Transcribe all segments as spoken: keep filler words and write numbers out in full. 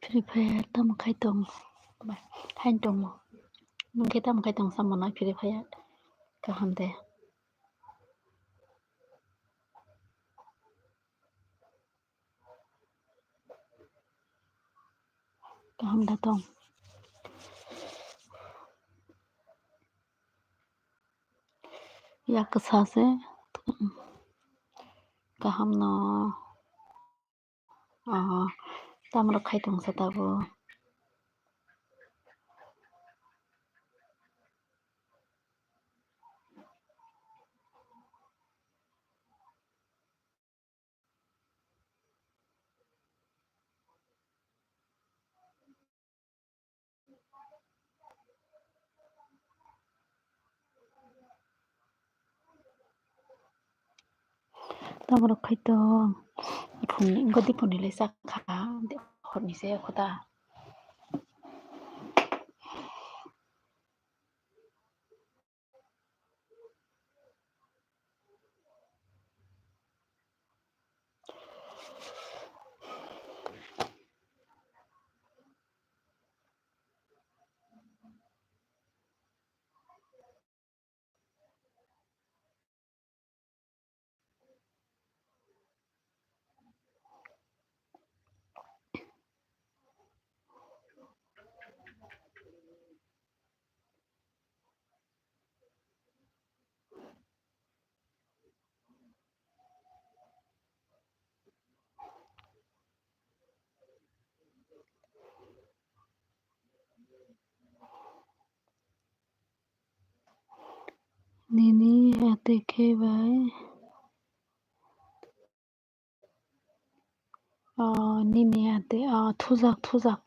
Free Fire tamo khai tong? Hain tongmo. Nwng khe tamo khai tong samo na Free Fire? Kaham de. Kaham da tong? Yak kwsa se. Kaham no. Oh, tamrok khai tongsa tabuk. Tamrok khai tong. Phungni, godi phungni lai sakha, horni se khuda. Nini ate khe bai. Oh, nini ate, oh, thujak, thujak.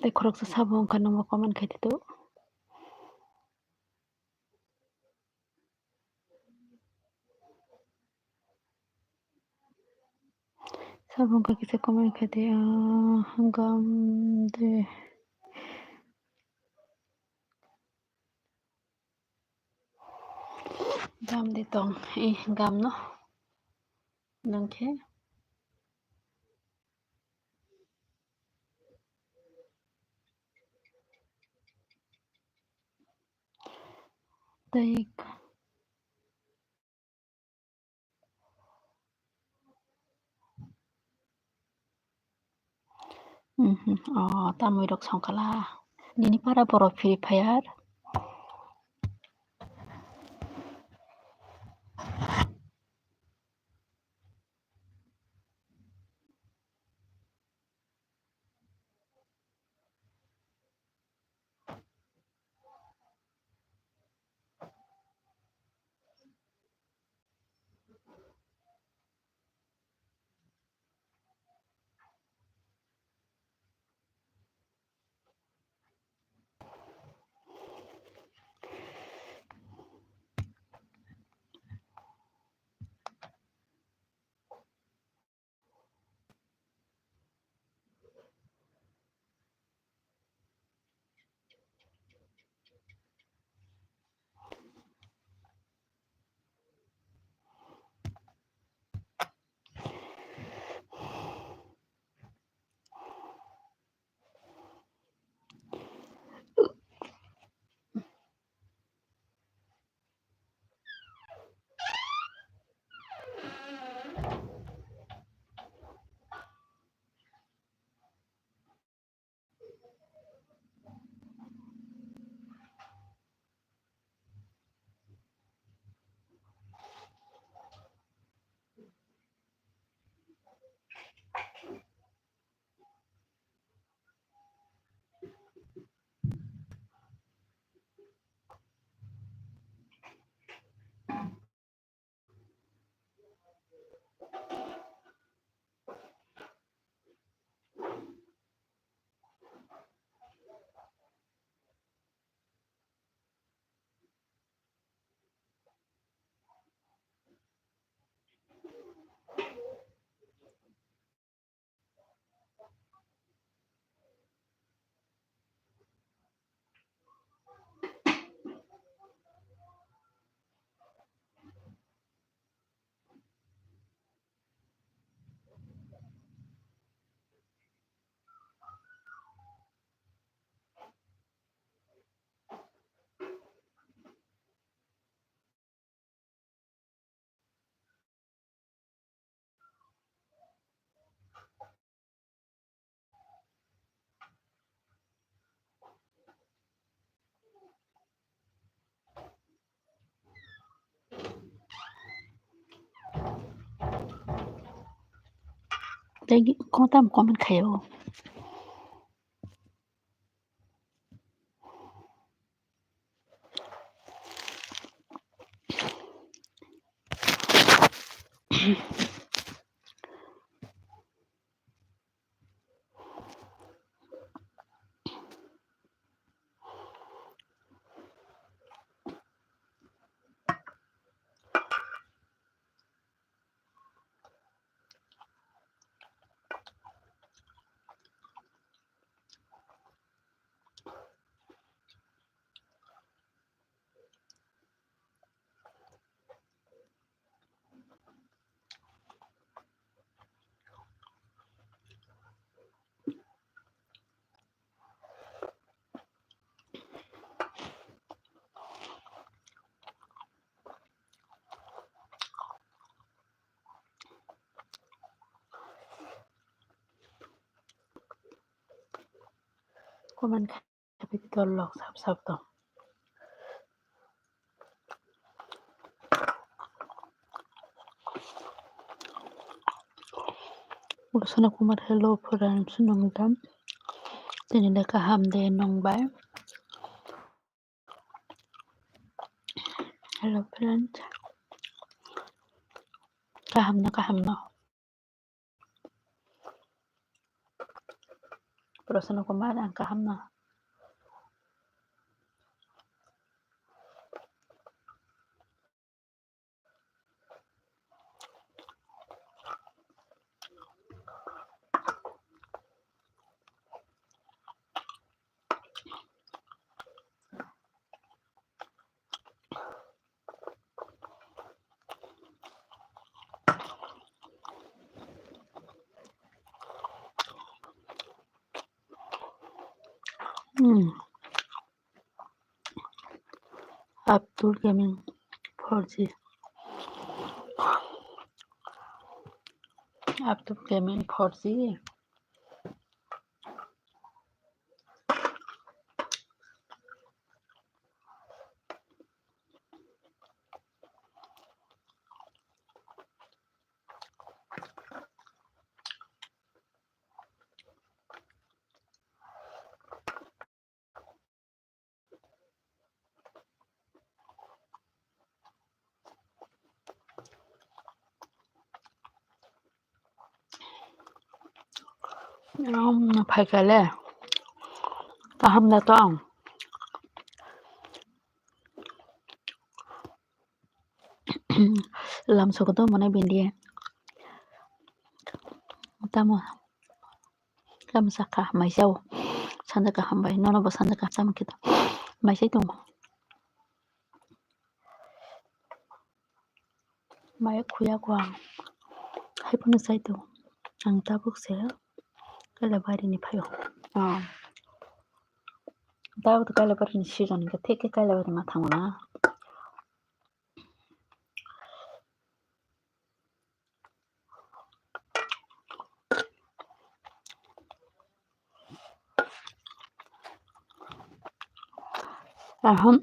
Tei khoroksa sabo wngkha, nwngbo comment khai di to. Sabo wngkha kisa comment khai di, ah, gam de. Gam de tong, eh, gam no. Nang khe. Tei Mhm. Oh, tamwi rok songkhala. Nini para borok Free Fire. Tei kotam comment khaio. Comment khaidi dol lok sap sap tong. Rosana Kumar, hello, phuran sunung dam. Tini le kaham de nung bai. Hello, friend. Kaham no, kaham no. Rosana Kumar, ang kaham no. Hmm. Abdul Gaming four G. Abdul Gaming four G. Phaikha le kaham da tong. Lam sokoto mane bindi. Tamo. Tamo saka maisao. Sanjaka hambai. Nono bo sanjaka tamo kito. Maisai tongo. Maya khuya ko ang. Hai phano sai tongo. Ang tabuk se Kailabari ni phaio. Ah. Tabuk Kailabari ni season hingke thik khe Kailabari ma thango na. Aham.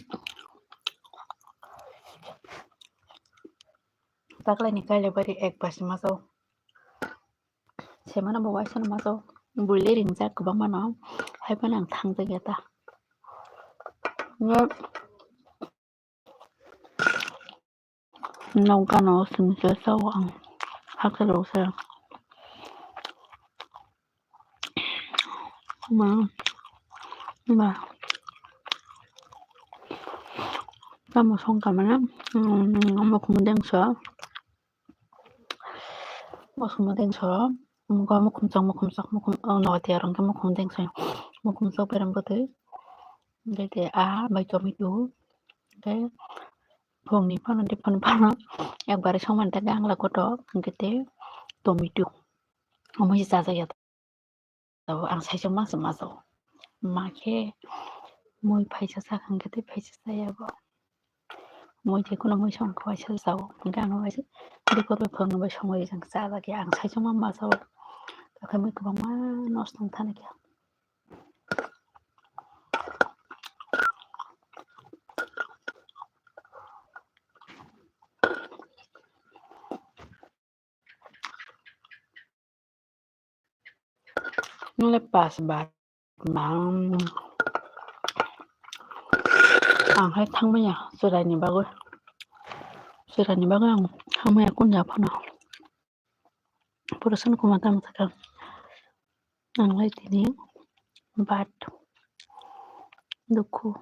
Taklai ni Kailabari ek basi ma thango. Semana bo waisa no ma thango. Buile ringjak kwbangma no. Hai phano ang thangjak ya ta. Nokga no simi se sao ang hakhe rw se. Ma, ma. Tamo song kamana, mm, mukhung dengso. Mukhung dengso, mukhung, mukhung chok, mukhung chok, mukhung, oh, no, tiya rong ke mukhung dengso. Mukhung chok bereng bwtwi. Hingke te a bai tomato, hingke phungni phano, tei phano, phano ekbare somani ta gangla kotor, hingke te tomato. Omo se chajakya tabuk, ang saichung ma se ma jago. Ma khe mui phaisa sak hingke te phaisa chaya bo. Mui khe kheno mui song khe waisa jago. Hingke ang waisa bikor bai phungni bai songwi jang chajakya, ang saichung ma ma jago. Tei mui kwbangma nosto wng thani khe. le pas bar ma, ang hai thangmaya chwraini bagwi, chwraini bagwi ang thangmaya kung ja phano. Pura swnwi kuma tamo sakha. Ang lai tini bat dukhu.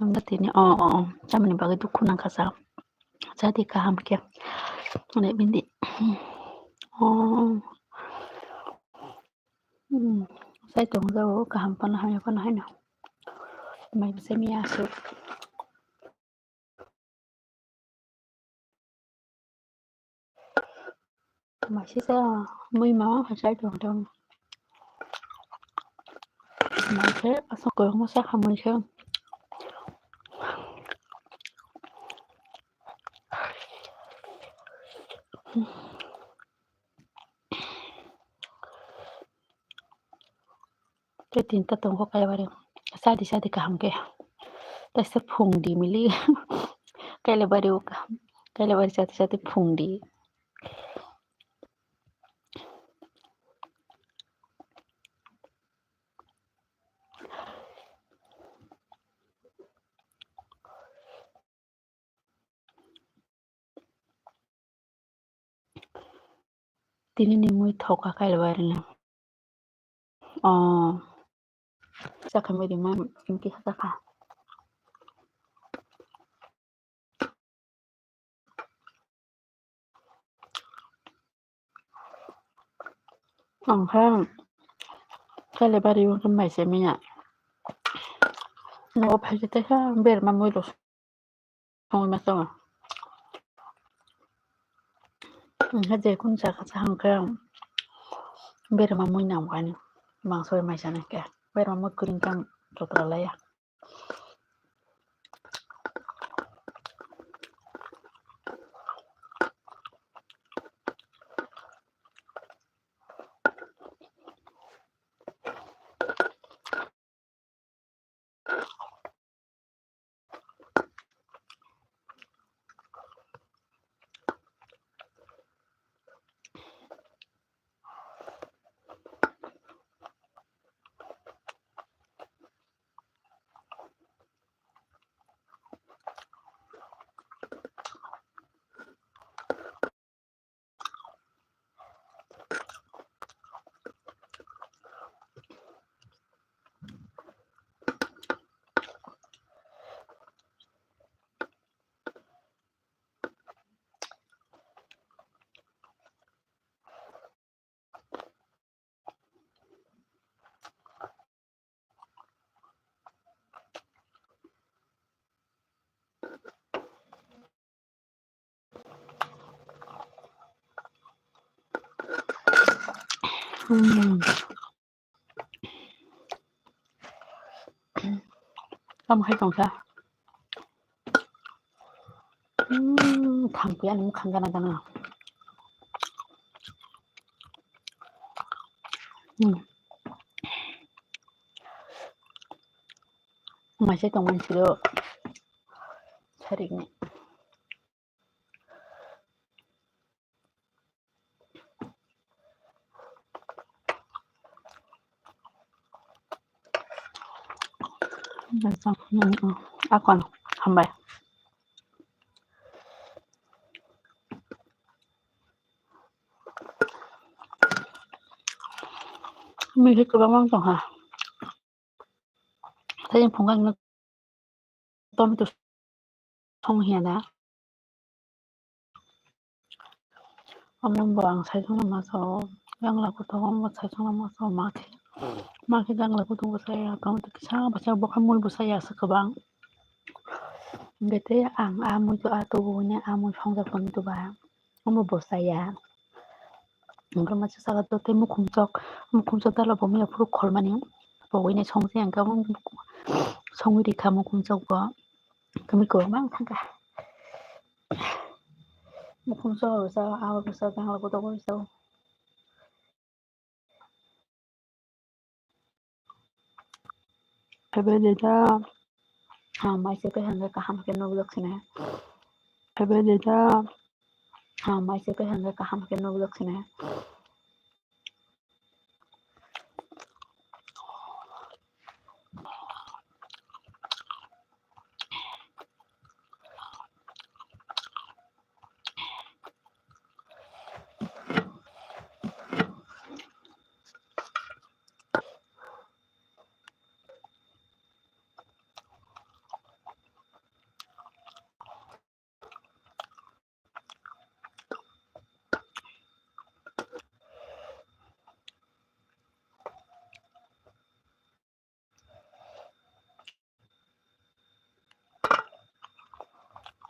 Ang lai tini o, o, o, chamani bagwi dukhu nangkha sa. Jadi kaham khe. Ani bini. O. Hmm. Sai tong jao kaham phano hamya phano haino. Mai bwsai miya aswk. Maisisa mui ma hai sai tong tong. Mai khe aswk kwbangma sakha mui khe. Tei tinta tongo kailabari. Sadi sadi kaham khe. Taisa phung di mili. Kailabari o kaham. Kailabari sadi sadi phung di. Tini ni mui thoka kailabari na. O. Sakha mui rima inki sakha. Ang khe kailabari o khe mai se miya. Nogo phai khe teisa berma mui rw songwi ma tongo. Ang khe je kunu chakha cha hwn khe berma mui nang kani mangso bai mai sana khe berma mui kwrwng khe ang joto rw laiya. Hmm. Tamo hai tongsa. Hmm, thang piya nung khang gana gana. Hmm. Maisai tongmani siro sarikni. Akon hambai. Mui khe kwbangma wng tongkha. Tei phunukgo ang tomato song hiya da. Omo bo ang saichung ma sao, jangla kutung bo saichung ma sao, ma khe, ma khe jangla kutung bo saya, tomato kisa bo saya, bokha mui bo saya aswk kwbang. Hwnkhe tei ang a mui to a tubu hwnwi a mui songjak tongwi tuba. Omo bo saya. Hwnkhe masa saka to tei mukhum chok, mukhum chok dalo bo miya phuru kholmani. Bo hwnwi songse hwnkhe omo songwi rikha mukhum chok bo. Kami kwbangma wng thangkha. Mukhum chok rwsa, abo rwsa, jangla kutung rwsa. Phaibai de da. Ha, maise khe hwnkhe kaham khe nukjak sine. Phaibai de da. Ha, maise khe hwnkhe kaham khe nukjak sine.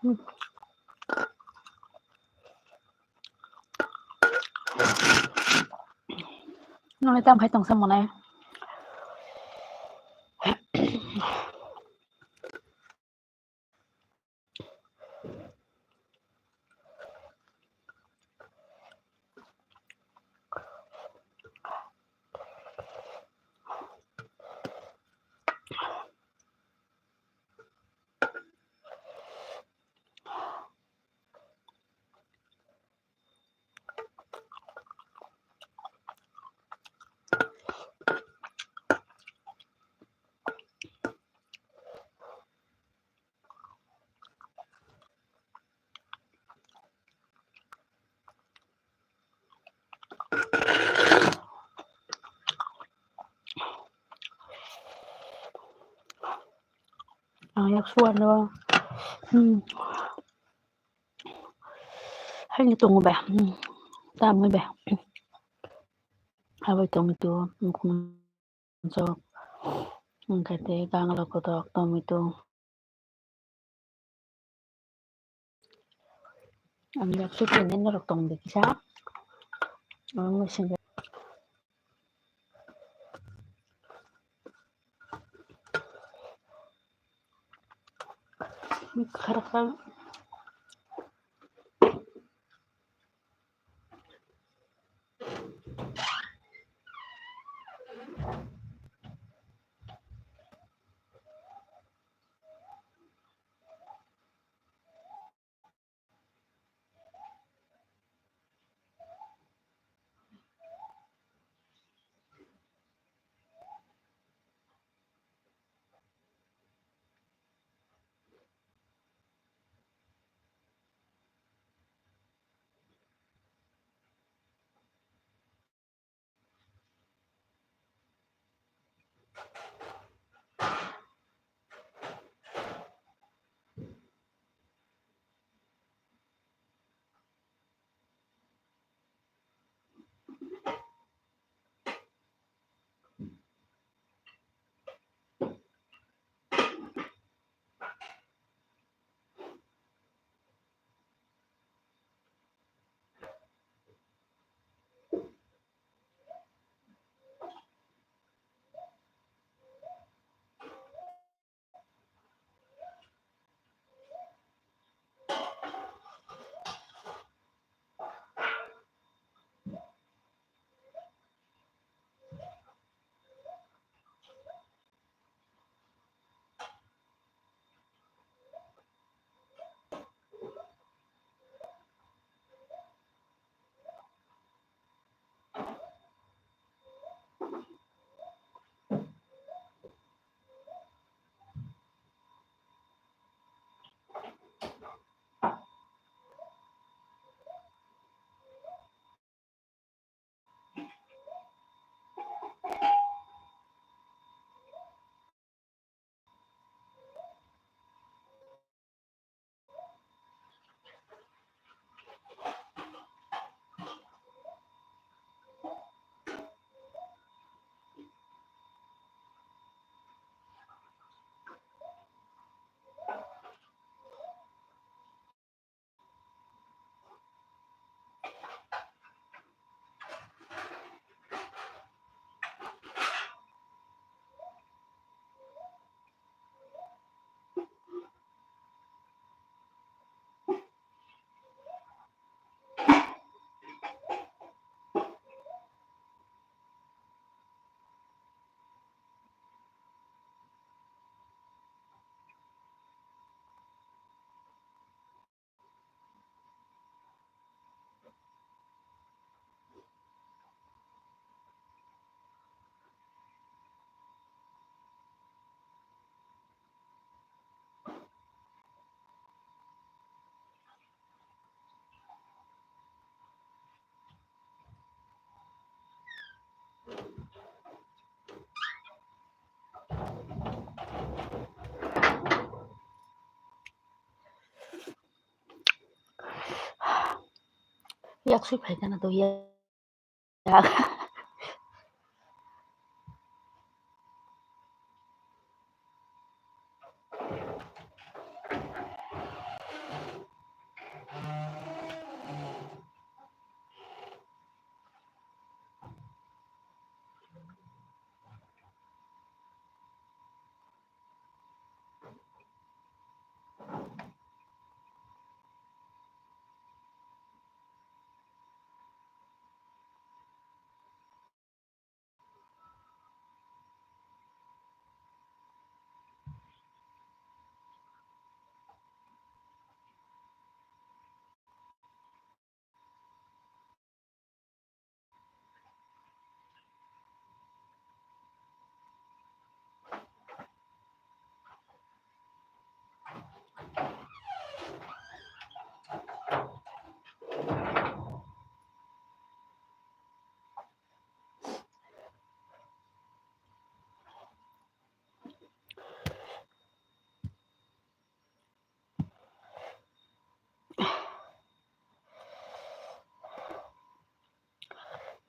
Nang tam khai tong sa manai. Ang yak suan do. Hmm. Hai ni tongo ba. Hmm. Tamoi ba. Abai tong tu. Sok. Wngkha tei kangla kotok tomato. Ang yak sui tongwi norok tong di kisa. Ang sing. Kharkha. Yak sui phai kana to yak.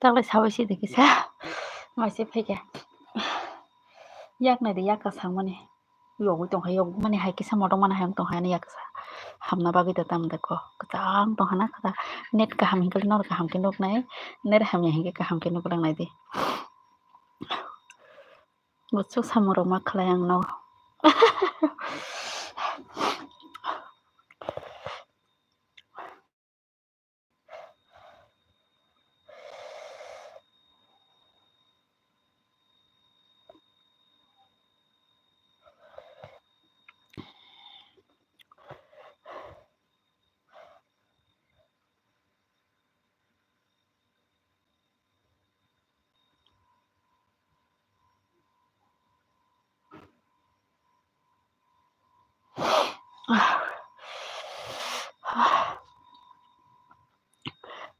Taklai sabai si de kisa. Mai se phaikha. Yak nai de yak kwchang mani. Yogwi tongkha, yogwi mani hai kisa motok mani hai wng tongkha ani yak kwchang. Hamna bagwi da tam da ko. Kwchang tongkha na kwchang. Net kaham hinkhe norok kaham khe nuknai. Net hamya hinkhe kaham khe nuklangnai di. Buchuk samung rok ma khlai ang no.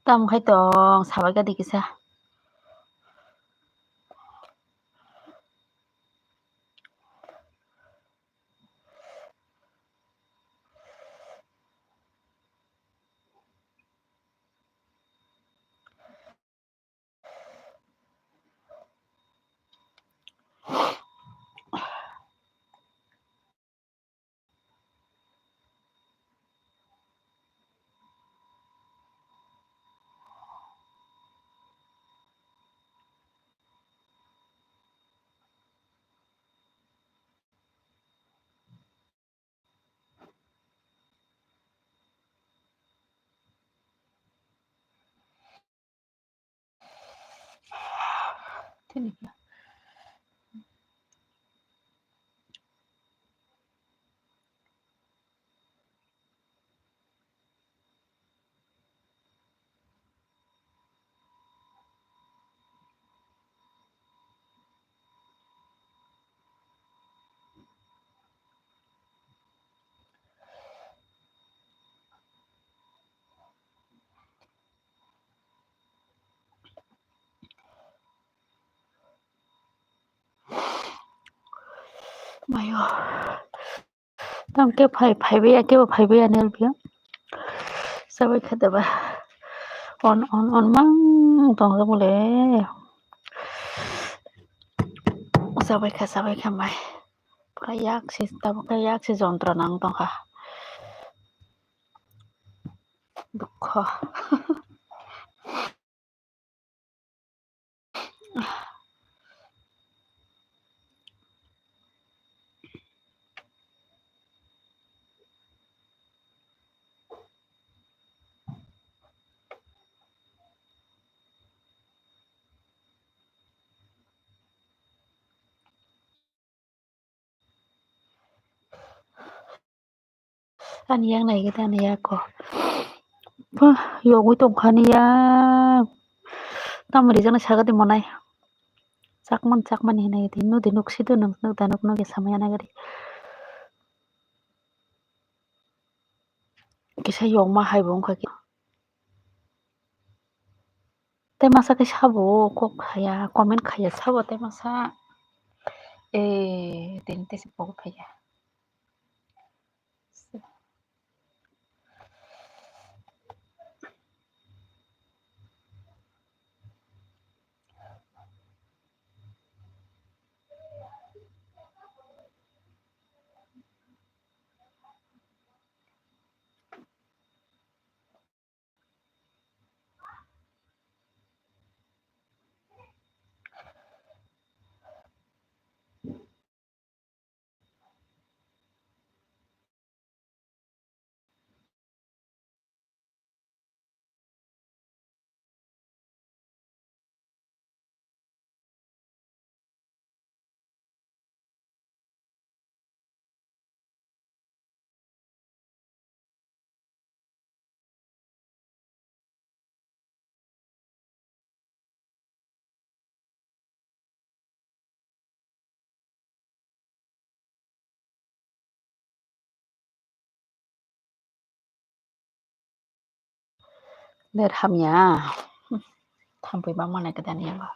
Tamo khai tong sabai kha di kisa. Mayo. Tamo khe phai, phaibai ya, kebo phaibai ya, nel biya. Sabai kha deba. On, on, on, mang tong jak bole. Sabai kha, sabai kha, mai. Pura yak se, tamo khe yak se jontro nang tong kha. Dukho. Ani yak nai khe ani yak ko. Pah, yogwi tongkha ani yak. Tamo rijak nai saga di monai. Chakman, chakmani hinai di. Nudi nuk sido nung, nuk da nuk, nuk ya samaya nai gari. Kisa yokma hai bo wngkha khe. Tei masa khe sabo kok khaya, comment khaya sabo tei masa. Eh, tini tei se pogo phaiya. Ler hamya. Thampui ma manai khe dani yango.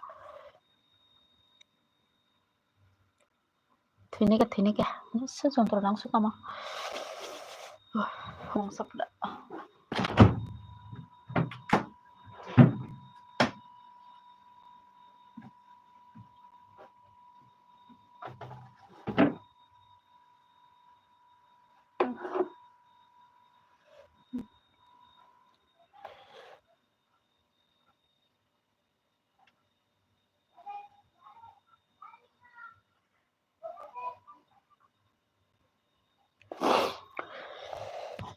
Thwini khe, thwini khe. Nisa jontro nang su kama. Hong sapda.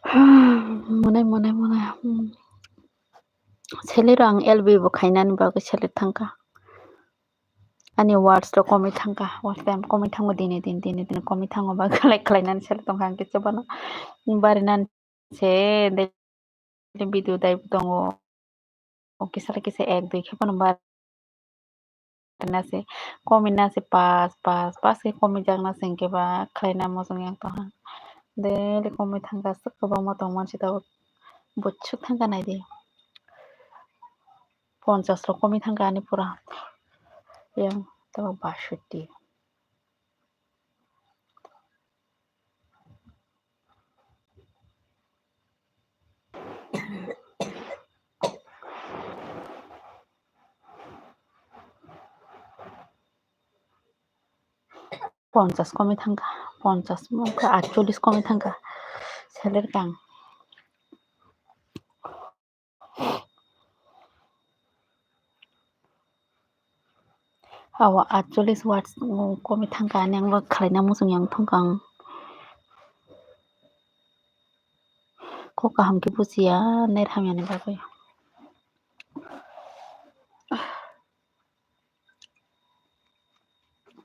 Monai, monai, monai. Hmm. Selero ang L B bo khainani bagwi selek thangkha. Ani words rok komwi thangkha. Words rok komwi thango dini, dini, dini, dini komwi thango ba khlai, khlainani selek tongkha ang kisa bono. Barinani se daily video dai tongo. O kisa le kisa ek dui khe phano bar na se, komi na se pas, pas, pas khe komi jak na se, hinkhe ba khlai na muchung yang tongha. Daily komi thangkha, aswk kwbangma tong man se tabuk. Buchuk thangkha nai di. Ponchas rok komi thangkha ani pura. Yang tabuk bashotti. Ponchas komi thangkha, ponchas wngkha atchollis komi thangkha, selek tang. Awa atchollis words, mm, komi thangkha, ani ang bo khlaina muchung yang thangkha ang. Kok kaham khe bujiya, net hamyani bagwi.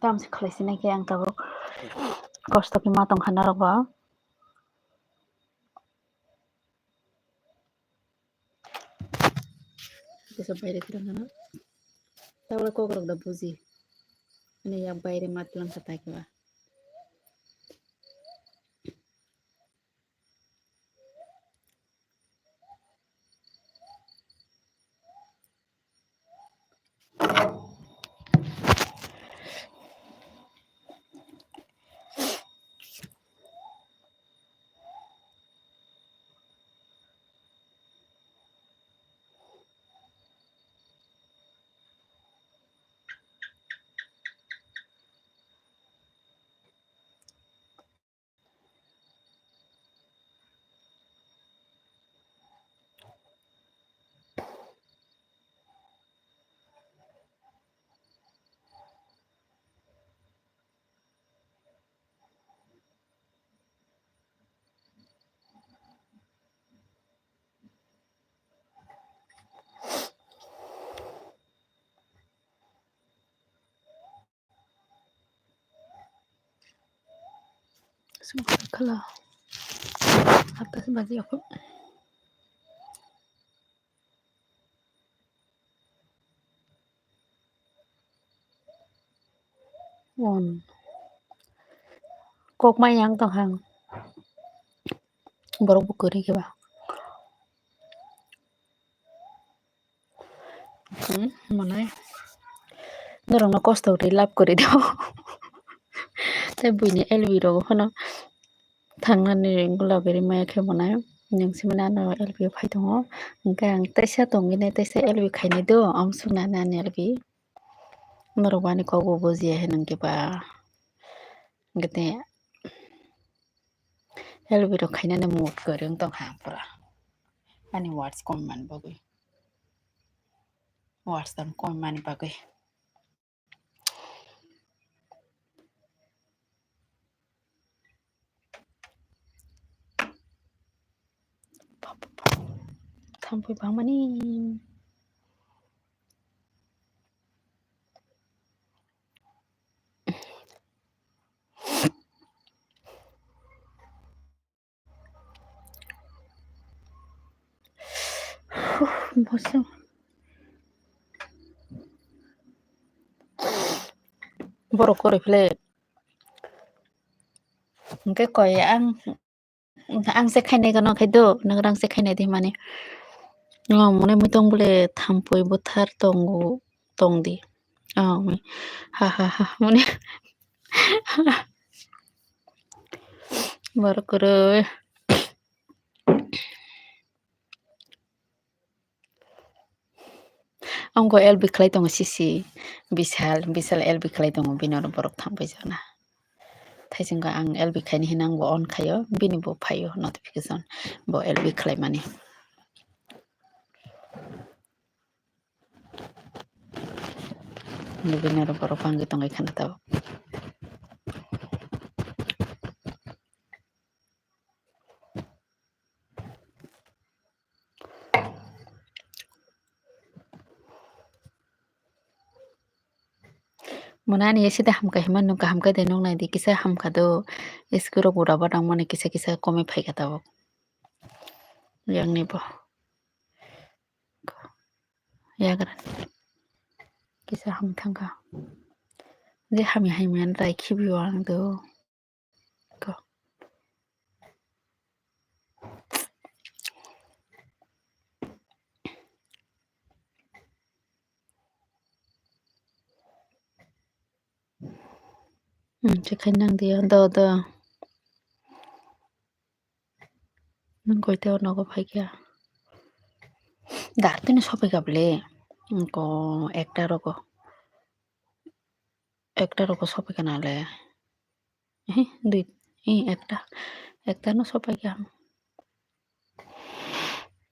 Tamse khlai sinai khe ang tabuk kosto khe ma tongkha norok bo. Kisa baire khwrwng hano. Tabuk kokrok da buji. Ani yak baire ma twlang kha tai khe ba. Sungkha khala. Atas baji aku. On. Kok mai yang tong hang. Borok bo kwrwi khe ba. Hmm, monai. Norokno kosto kwrwi love kwrwi do. Tei buini L B rok phano thangnani gula berwi maya khe monai. Nwng simi nano L B phai tongo. Hwnkhe ang teisa tongwi nai, teisa L B khainai do, amsuk nani ani L B. Norok bo ani kok bo bujiya hinwi khe ba. Hwnkhe tei L B rok khainani mood kwrwng tongkha ang pura. Ani words kom mani bagwi. Words tong kom mani bagwi. Thampui bangmani. Boso. Borok kwrwi philai. Hwnkhe koi ang, ang se khainai gano khai do, nagrang se khainai di mani. Ngo mone mui tong bole thampui buthar tongo, tong di. Oh, ha, ha, ha, mone. Borok kwrwi. Amgo L B khlai tongo sisi. Bisal, Bisal L B khlai tongo, bini oro borok thang paijakna. Thaichingkha ang L B khaini hinwi ang bo on khaio, bini bo phaio notification, bo L B khlaimani. Bini oro borok bangwi tongwi khana tabuk. Mona ani sida hamkha hima nung kaham khe de nung nai di kisa hamkha do. School rok ura ba tang mani kisa kisa komwi phaikha tabuk. Yang ni bo. Yagra. Kisa ham thangkha. Je hamya hamya rai khibi ang do. Ko. Hmm, chekhai nang dia, do, do. Nang koi teo nogo phaikha. Dar tini sopaikha bole. Ko ekta rogo. Ekta rogo sopaikha nale. Ehe, dui, eh, ekta. Ekta no sopaikha.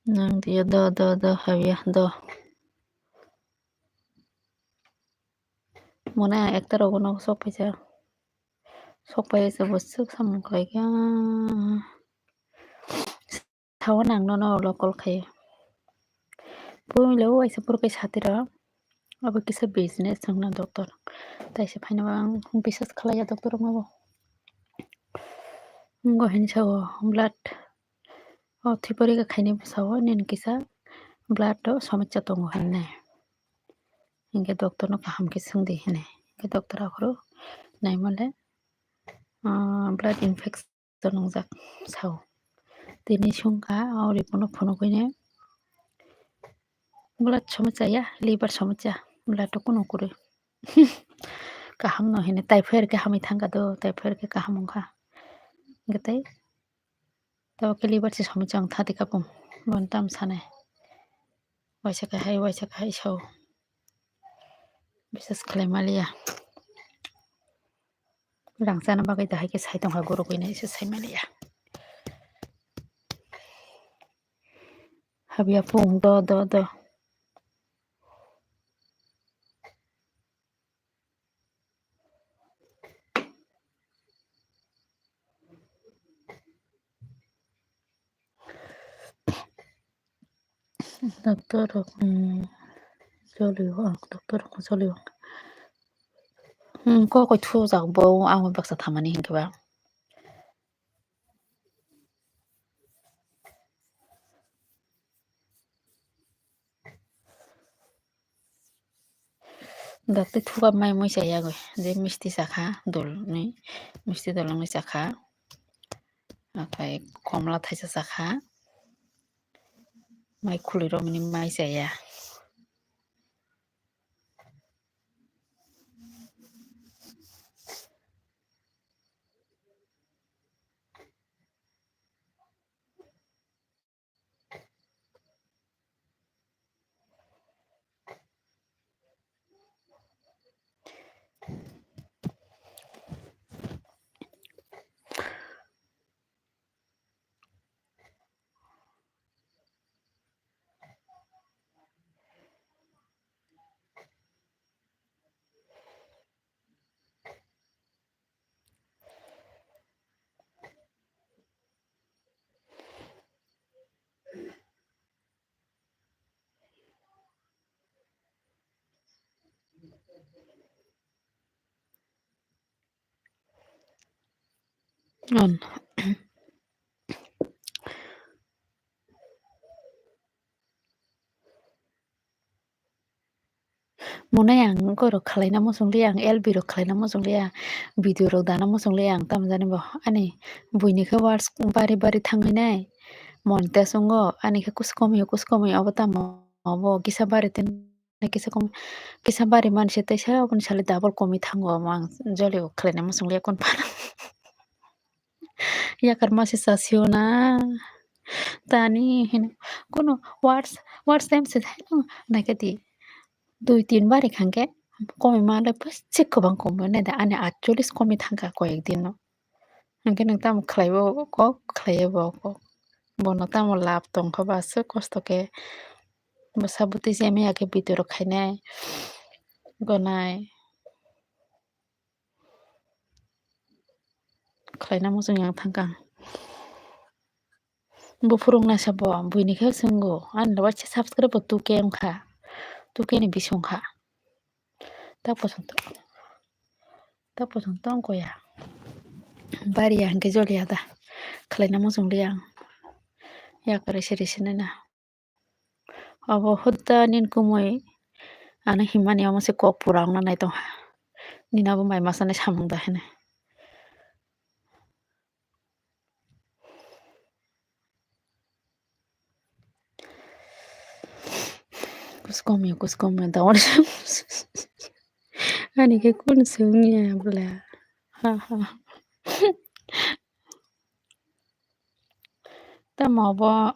Nang dia, do, do, do, habya, do. Mona ekta rogo no sok paisa. Sok paisa bo swk samung khlai kha. Thawan ang nono ulo call khaio. Puila o waisa purkai satiro. Abo kisa business wngna doctor. Taisa phaino ang bisas khlaiya doctor wngmabo. Ngo hinwi sao blood. O thwi porikha khainai bwsao nini kisa blood o somosya tongo hinwi. Hinkhe doctor no kaham khe swngdi hinwi. Hinkhe doctor aphuru naimale, ah, blood infection tongjak sao. Tini sungkha o report no phunukgwini blood somosya ya, liver somosya, blood o kunu kwrwi. Kaham no hinwi typhoid khe hamwi thangkha do, typhoid khe kaham wngkha. Hinkhe tei Tabuk khe liver se somoi chang thati kapung. Bon tam sanai. Waisa kahai, waisa kahai sao. Bisas khlai maliya. Rang chana bagwi dahai khe sai tongkha gurugwi nai se sai maliya. Habya pung do, do, do. Doctor rok, um, jolio ang, doctor rok jolio ang. Hmm, kokoi thujak bo, ang baksa thamani hinkhe ba. Dakti thuka mai mui chaya goi, je misti chakha dol ni, misti dol ni chakha, akai komla thaisa chakha, mai khulirok ni mai chaya. On. Mwnai ang goro khwlaina muchung liya, ang L B rok khwlaina muchung liya, video rok dana muchung liya, ang tamo jani bo ani buini khe words bari bari thangwi nai, monetise wngo, ani khe kusu komio, kusu komio, obo tamo obo kisa bari tei kisa kom, kisa bari manse tei se oboni salo double komwi thango, omo ang jolio khwlaina muchung liya, kon phano. Yakar mase chasio na. Tani hino. Kono words, words time se thaino. Naikhe di. Dui tin bari khangkhe. Komwi manle pus chik kwbang komwi nai da. Ani atchollis komwi thangkha koyek din no. Hinkhe nwng tamo khlaibo kok, khlaiya bo kok. Bono tamo lab tongkha ba aswk kosto khe. Bwsa bwtwi se maya khe video rok khainai. Gonai. Khlaina muchung yang thangkha ang. Buphurung naisa bo buini khe swngo, ani waisa subscribe bo two K wngkha, two K ni bisi wngkha. Tak bosong Tapos wng tong koya. Bari ya hwnkhe joliya da. Khlaina muchung liya ang. Yakarwi se risi nai na. Obo hutta nini kumui ano himmani omo se kok pura wngna nai tongha. Nini abo mai masa nai samung da hinwi. Kuskomyo, kuskomyo, dawan. Ani khe kun sungya bwla. Ha, ha. Tamo bo.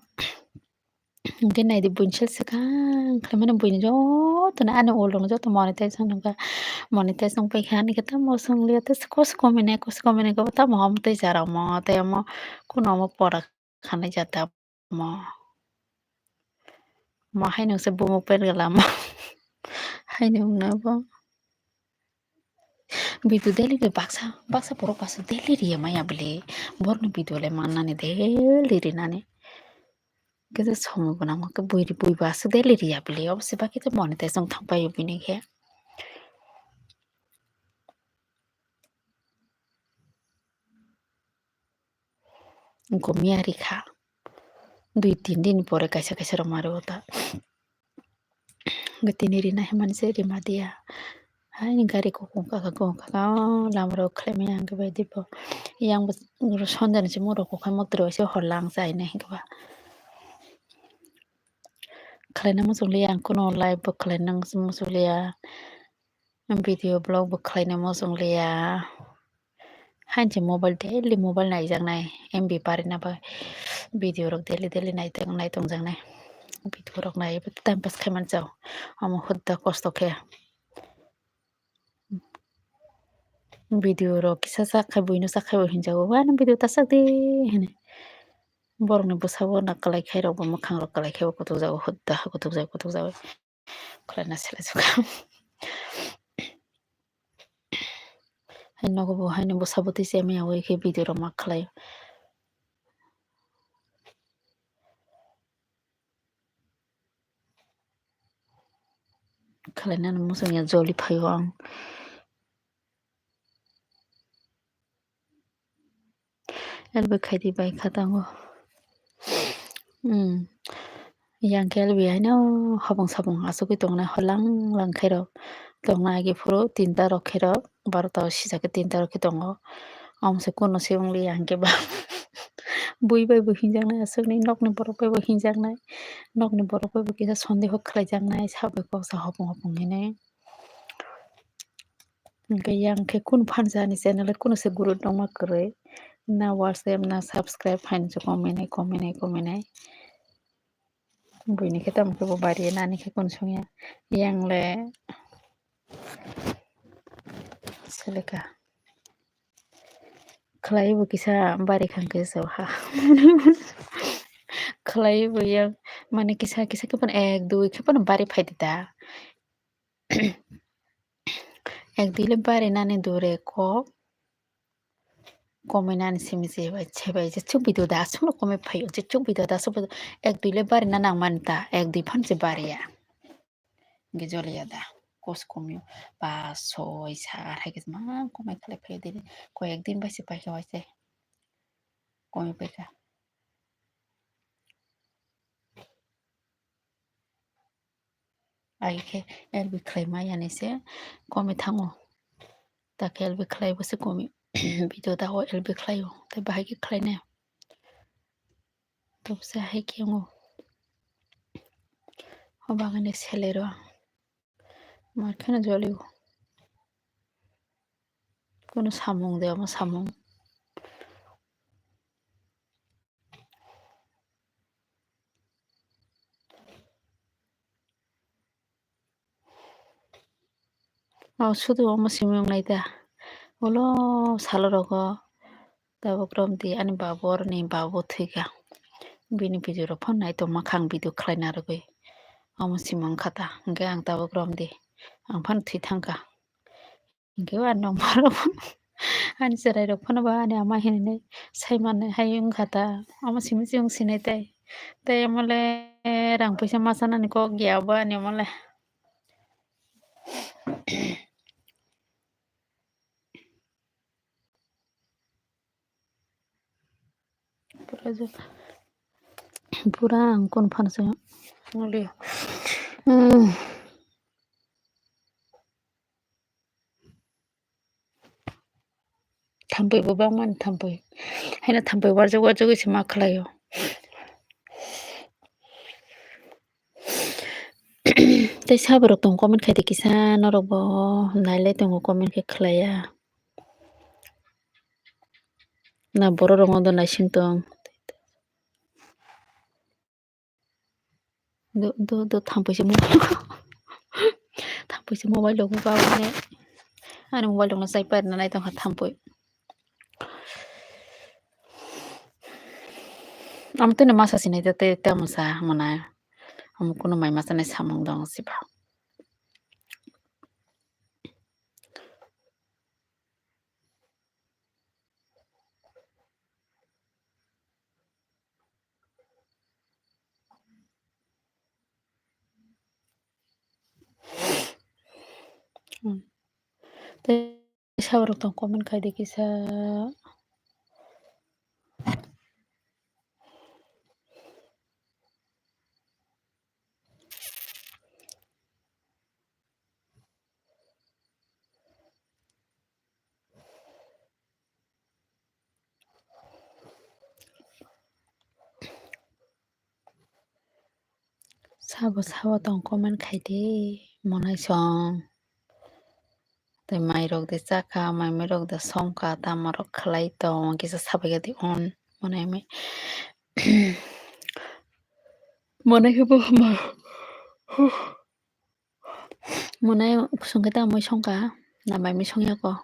Hwnkhe naidi buini sal swkang khlaimani buini jotono ani ulo joto monetize wng nokha, monetize wng paikha ani khe tamo swngliya tei kos kominai kos kominai khe tamo omo tei jara omo tei omo kunu omo pora khanai jata omo. Omo haino se bumuk pergela omo haino wngna bo. Video daily le baksa, baksa borok baksa daily riya maya bwle. Borokni video le mannani daily rinani. Kisa somoi gwnang khe bui, bui baksa daily riya bwle. Obo se bakhe monetize wng thang paio bini khe. Wngkha miya rikha. Dui tin din pore kaisa kaisa rok ma rwo ta. Tini rina himani se rima diya. Haini gari kokong kaka kokong kaka, o lama rok khlai maya hwnkhe bai dibo. Yang bo sonjani se moro kokha motro se hor lang chaina hwnkhe ba. Khlaina muchung liya ang kuno live bo khlaina muchung liya. Video blog bo khlaina muchung liya. Haini se mobile daily mobile naijaknai, M B parina bai video rok daily daily nai tong, nai tongjaknai. Video rok nai time pass khai manchao. Omo hudda kosto khe. Video rok kisa sak khai buino sak khai bo hinjago, "Wano video ta sak di," hinwi. Borokni bwsabo na kwlai khai rok bo mwkhang rok kwlai khai bo kutuk jago, hudda kutuk jago, kutuk jago. Khwlaina sela sukha. Hai nogo bo haino bwsa bwtwi se maya wi khe video rok ma khlai. Khlainani muchungya joli phaio ang. Elbe khaidi bai kha tango. Hmm. Yang khe elbe haino habong sabong asugwi tongnai, hor lang lang khairok tongnai, agi phuru tinta rok khairok, barota o sijak khe tinta rok khe tongo. Omo se kuno se wng liya hwnkhe ba bui bai bo hinjaknai, aswkni nokni borok bai bo hinjaknai, nokni borok bai bo kisa sondeho khlaijaknai, sabai kok sa hopong hopong hinwi. Hwnkhe yang khe kunu phan sa ani channel kunu se guru nongma kwrwi, na watch time na subscribe haino se kominai kominai kominai. Buini khe tamo khe bo bari nani khe kunu songya. Yang le seleka. Khlai bo kisa bari khang khe se ha. Khlai bo yang mane kisa kisa khe phano ek dui khe phano bari phai di da. Ek dui le bari nani dure kok. Komai nani simi se bai, se bai, je chuk video da aswk no komai phaio, je chuk video da aswk video, ek dui le bari na nang mani ta, ek dui phan se bari ya. Hwnkhe joliya da, kos komio, pas, soi, sat, hai khe man komai khlai phaio dili, koi ek din bai se paikha waise, komai paikha. Ai khe L B khlai ma yani se komi thango. Ta khe L B khlai bo se komi. Video da o L B khlai o. Tai bahai khe khlai nai. Tobse hai khe wngo. O bagani selero. Mar kheno jolio. Kono samung de omo samung. O sudu omo simi wngnai ta. Ulo salo rogo tabuk romdi ani babu oroni babu thwikha. Bini video rok phano nai tongma kha ang video khlai narwgwi. Omo simi wngkha ta. Hwnkhe ang tabuk romdi. Ang phano thwi thangkha. Hwnkhe o ani nokbar rok ani chwrai rok phano ba ani ama hinwi sai mannai hai wngkha ta. Omo simi se wng sinai tai. Tai omo le rang puisa ma chanani kok ya bo ani omo le. Pura ang kon phan se nuli. Hmm. Thampui bo bangmani thampui. Haino thampui warjak warjagwi se ma khlaio. Tei saborok tongo comment khaidi kisa norok bo nailai tongo comment khe khlaiya. Na borok rok no do naising tong. Do, do, do, thampui se mobile, thampui se mobile rok ba ne. Ani mobile rok no chai paina nai tongkha thampui. Amo tini masa sinai tei tamo sa mwnai. Amo kunu mai masa nai samung dong siba. Hmm. Tei saborok tong comment khaidi kisa. Sabo sabo tong comment khaidi monai song. Tei mai rok de chakha, mai mai rok de songkha, tamo rok khlai tong kisa sabai ya di on monai mai. Monai khe bo ma. Monai songkhe tamo songkha na mai mai songya ko.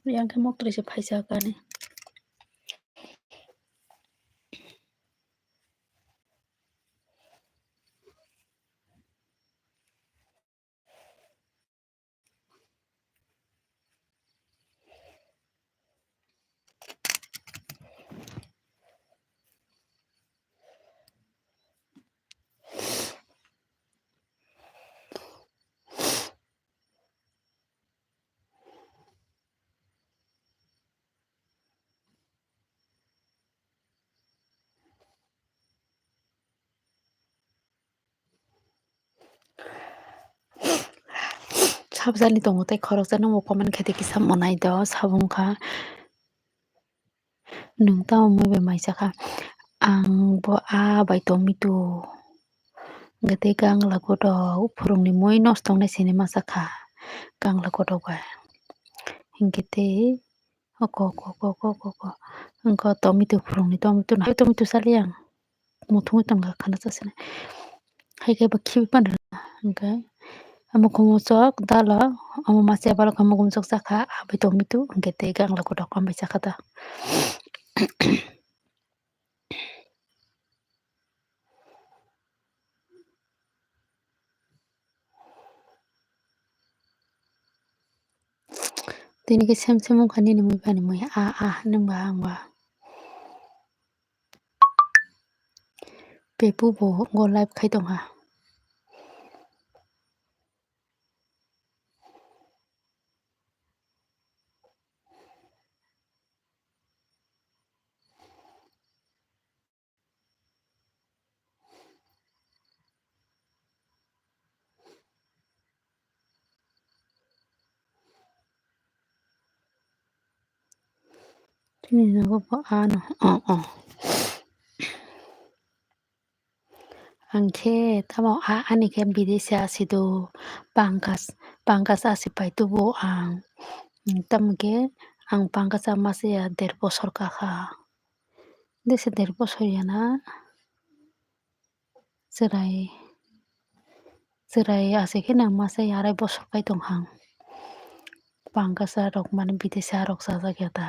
Yang khe moktroi se phaisa kani. Sabjani tongo tei khoroksa nungbo comment khaidi kisa monai do sabung kha. Nwng tamo mui bai mai chakha? Ang bo aa bai tongmi tu. Hwnkhe tei gangla godok phurungni mui nosto wngnai sini ma chakha. Gangla godok bai. Hwnkhe tei oko, oko, oko. Hwnkhe tomitu phurungni tomitu no hai tomitu sali ang. Muthungwi tongkha khana chasini. Hai khe bo khibi pano hwnkhe omo khumui chok dalo omo masa balo khe mukhum chok chakha abai tongmitu hwnkhe tei gangla kotok ambai chakha ta. Tini khe sem sem wngkha nini mui bani mui a a hinwi ba ang ba. Pepu bo go live khai tongkha. Chini nogo bo ano, oh, oh. Ang khe tamo a-, ani khe bidesi asi do, Pankaj, Pankaj asi pai tubu ang. Tamo khe ang Pankaj masa ya der bosor kakha. Desi der bosor yana. Chwrai, chwrai asi khe nang masa ya arai bosor kai tong hang. Pankaj rok mani bidesi rok chajak ya ta.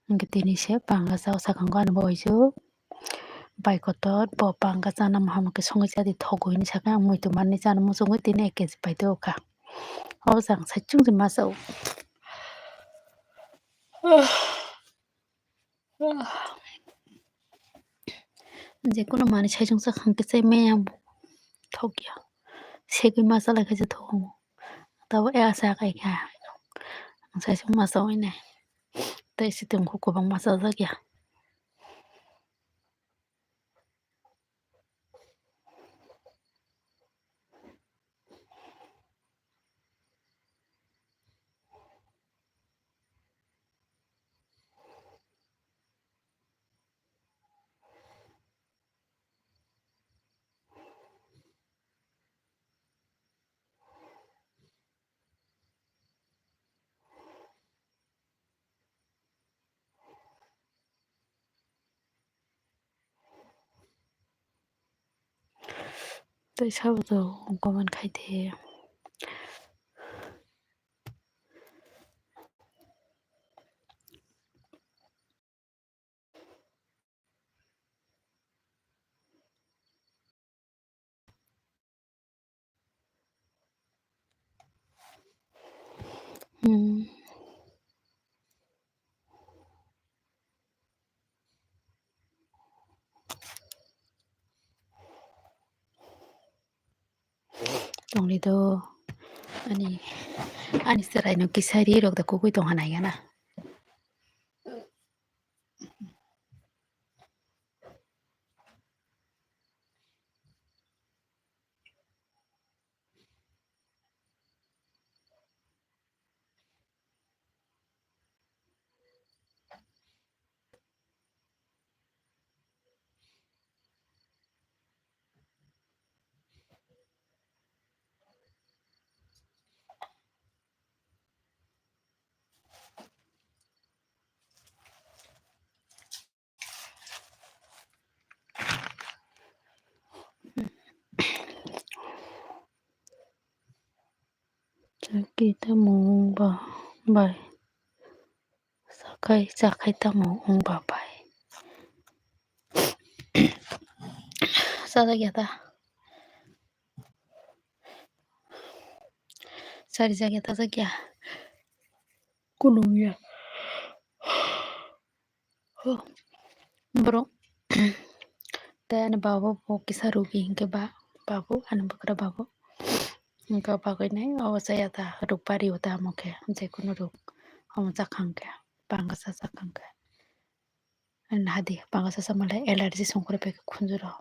Hwnkhe tini se Pankaj o sakang ani bo uaisuk. Bai kotor bo Pankaj chana moham khe songwi chadi thogo hinwi sakhe ang muitu manwi chana muchungwi tini ek kg pai tongkha. O jang saichung se masa o. Jekunu manwi saichung sakang khe chai maya bo thok ya. Segwi masa lai khe se thogo. Tabo e asa kai kha. Ang saichung masa oi nai. Tei se tongkhu kwbangma chajak ya. Tei sabo to comment khai de. Hmm. Tongni do ani, ani chwraino kisa ri rok da kugui tongha nai gana. Chakhe tamo wngba bai. Chakhai, chakhai tamo wngba bai. Chajak ya ta. Charijak ya, tajak ya. Kunung ya. Borok tei ani babo bo kisa rugi hinkhe ba, babo ani bwkra babo. Hinkhe bagwi nai o chaya ta ruk pari o ta omo khe jekunu ruk omo chakha hinkhe Pankaj chakha hinkhe. Ani hadi Pankaj chamalai allergy songkrai paikha khunjuro.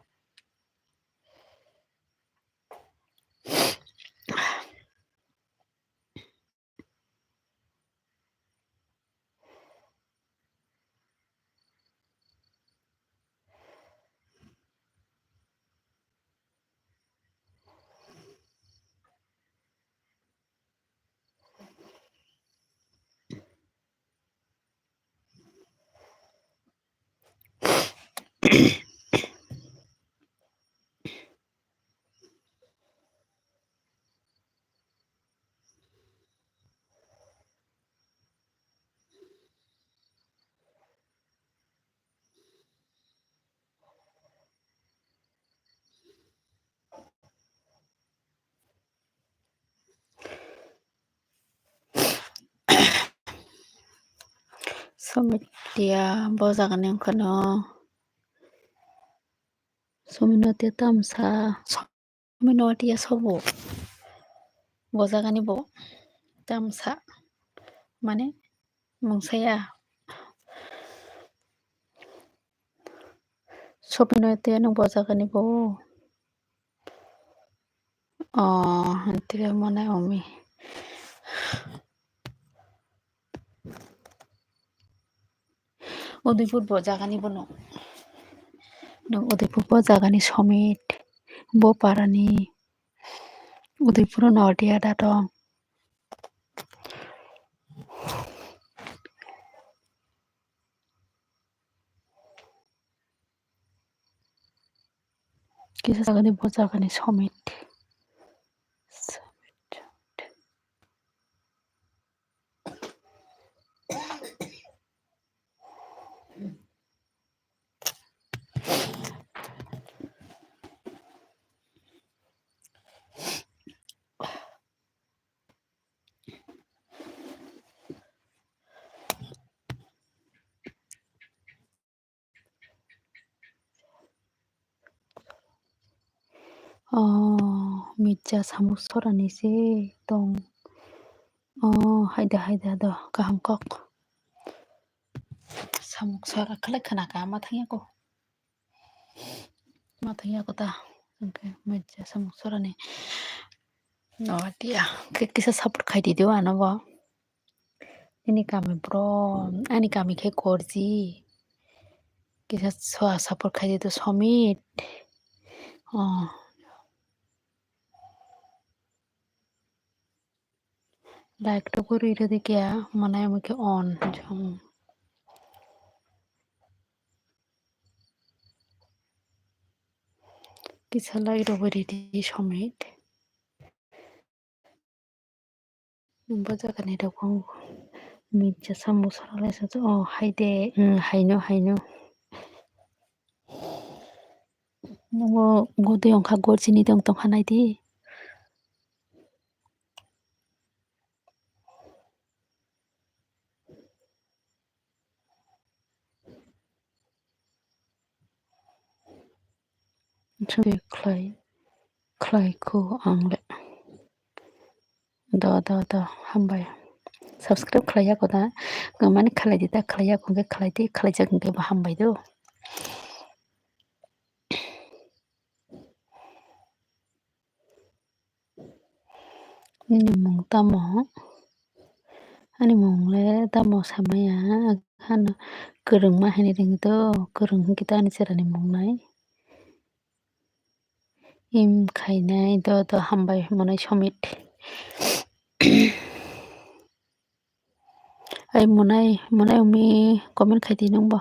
Somitia bo jagani wngkha no. Somitia tamsa. Somitia sobo. Bo jagani bo tamsa. Mane mungsaya. Somitia no bo jagani bo. Oh, hwnkhe mane umi. Udaipur bo jagani bono. Nwng Udaipur bo jagani Somit, bo parani Udaipur no Noatia da tong. Kisa jagani bo jagani Somit. Somit. Oh, Mirza Samuk Sorani se tong. Oh, haida, haida do, kaham kok. Samuk Sora khlai khna ka, ma thangya ko. Ma thangya ko ta. Okay, Mirza Samuk Sorani. Noatia, kisa support khai di do ano bo. Nini kami bro, ani kami khe Korji. Kisa sa-, support khai di to Somit. Oh. Like to guri rwdi kya, mane ami khe on jong. Kisa like rwdi Somit. Bo jagani rok Mirza Samuk Sora lai sa, oh, haide, mm, haino, haino. Nungo gudui ongkha, gorjini dong tongkha, naidi. Chwng khlai, khlai kho ang le. Do, do, do, hambai. Subscribe khlai ya kho da. Mane khlai di da, khlai ya kho khe khlai di, khlai jak hwnkhe bo hambai do. Nini mung tamo? Ani mung le tamo samaya, hano kwrwngma hinwi ringdo, kwrwng hwnkhe to ani cherani mung nai. Im khainai do do hambai mwnai Somit. Ai mwnai, mwnai umi comment khai di nwngbo.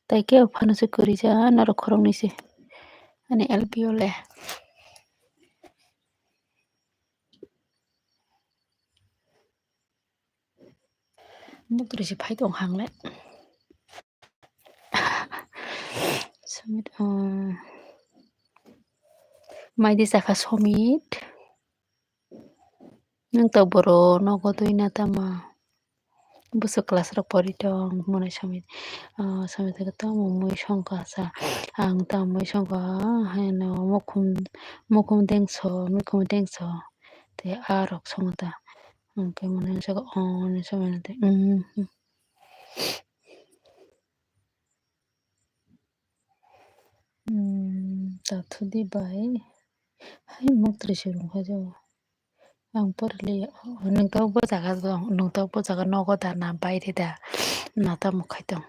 Tai khe phano se kwrwi ja norok khoroknwi se. Ani L P O le. Muktrwi se phai tong hang le. Somit, ah, mai di chakha Somit. Nwng to boro nogo twi na tama. Bwswk class rok pori tong mwnai Somit. Ah, Somit hwnkhe tamo mui songkha sa. Ang tamo mui songkha, ah, haino mukhum, mukhum dengso, mukhum dengso. Tei ah rok songo ta. Hwnkhe mwnai saka, oh, hinwi Somit hwnkhe, mm, mm. Hmm, tathudi bai. Hai muktrwi se rwngkha jabo. Ang porli, oh, nwng tabuk bo jaga dong, nwng tabuk bo jaga nogo da na baire da? Na tamo khai tong?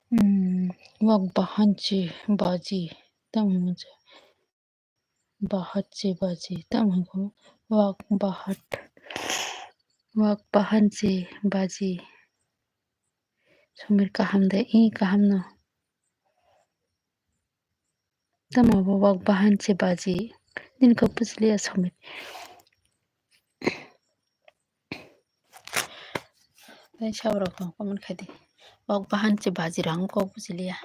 Hmm, wak bahan se baji, tamo hwnwi mano. Bahat se baji, tamo hwnwi mano. Wak bahat, wak bahan se baji. Somit kaham de, i kaham no. Tamo bo wak bahan se baji. Nini kok bujiliya Somit. Tei saborok comment khai di. Wak bahan se baji rang kok bujiliya.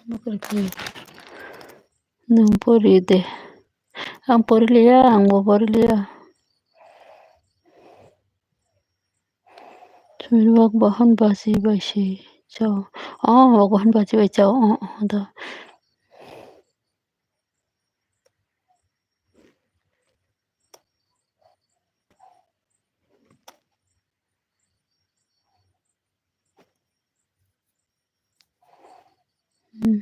Nokni phi Nwng pori de. Ang pori liya, ang bo pori liya. Chwng wak bahan bachi bai se chao. Oh, wak bahan bachi bai chao. Oh, oh, da. Hmm.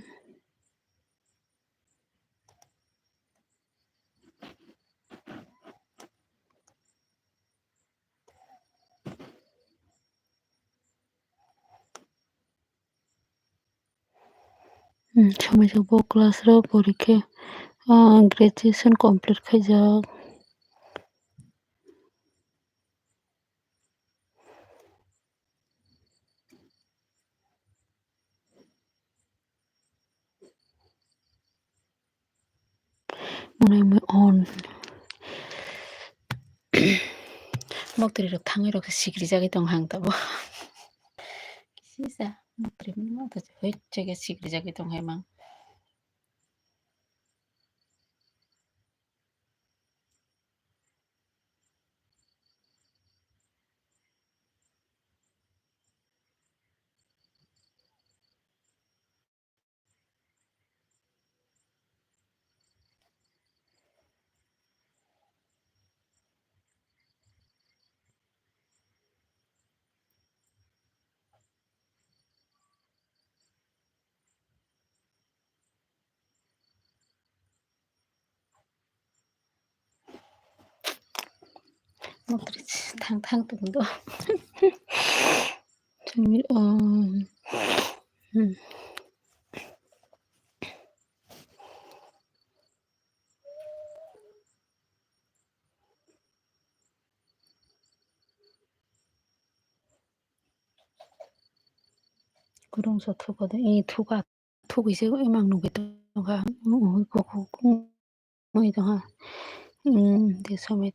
Hmm, somoi se bo class rok pori khe, ah, graduation complete khaijak. Mwnwi mwnwi on. Moktrwi rok thangwi rok se sikri jagwi tong hang tabo. Sisa moktrwi mwnwi moktrwi hoi chege sikri jagwi tong hai mang. Moktrwi thang thang tong do. Chwngwi, um, hmm. Kurung sa thuka de, eh, thuka, thukui se emang nugui tongkha, ui tongkha, de somoi.